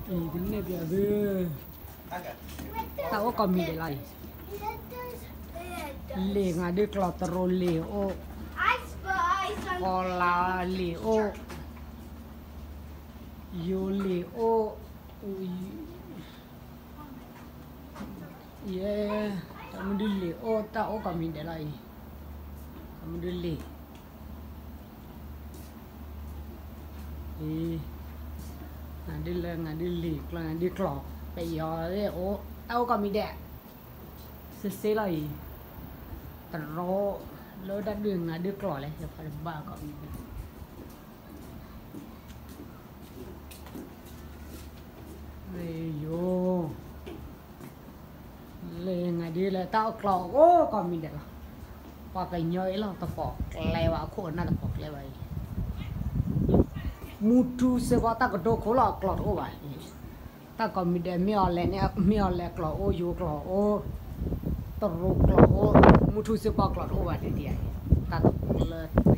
အံၤ ကနဲၣ်ပၠးသု တၢ်အိၣ်ကိးမံၤဒဲးလီၤအံၤ, လံာ်ငါဒုးကျိာ် တရူးလံာ်အိၣ်, ကီၤလၤလံာ်အိၣ်, ယိၤလံာ်အိၣ်, ယဲ, တၢ်မုၢ်ဒုးလံာ်အိၣ် တၢ်အိၣ်ကိးမံၤဒဲးလီၤအံၤ, တၢ်မုၢ်ဒုးလံာ် အံၤ, ငါဒုးလၢ ငါဒုးလံာ်ကျိာ် ငါဒုးကျိာ် ပယီၤအိၣ် တၢ်အိၣ်ကိးမံၤဒဲး, စ့စ့လီၤအံၤ, တရူး လၢတၢ်ဒုး ငါဒုးကျိာ်လဲၣ် ယဖးတဘၣ်ကိးမံၤဒဲး, ယိၤ လၢငါဒုးလၢတၢ်အိၣ်ကျိာ်အိၣ်ကိးမံၤဒဲးလီၤ, ပှၤကညီအံၤလီၤ တပိာ်ကျဲဘၣ် အခိၣ်အနၢ်တပိာ်ကျဲဘၣ်အံၤ, မူထူစ့ၢ်ကီး တၢ်ကဒိခိၣ်လီၤ ကျိာ်တအိၣ်ဘၣ်, တၢ်ကိးမံၤဒဲး မ့ၢ်အီၤလဲၣ်န့ၣ် မ့ၢ်အီၤလဲၣ်ကျိာ်အိၣ် ယိၤကျိာ်အိၣ်, တရူးကျိာ်အိၣ်, မူထူစ့ၢ်ကီးကျိာ်တအိၣ်ဘၣ်ဒ်ဒ်အံၤ, တၢ်တလၢ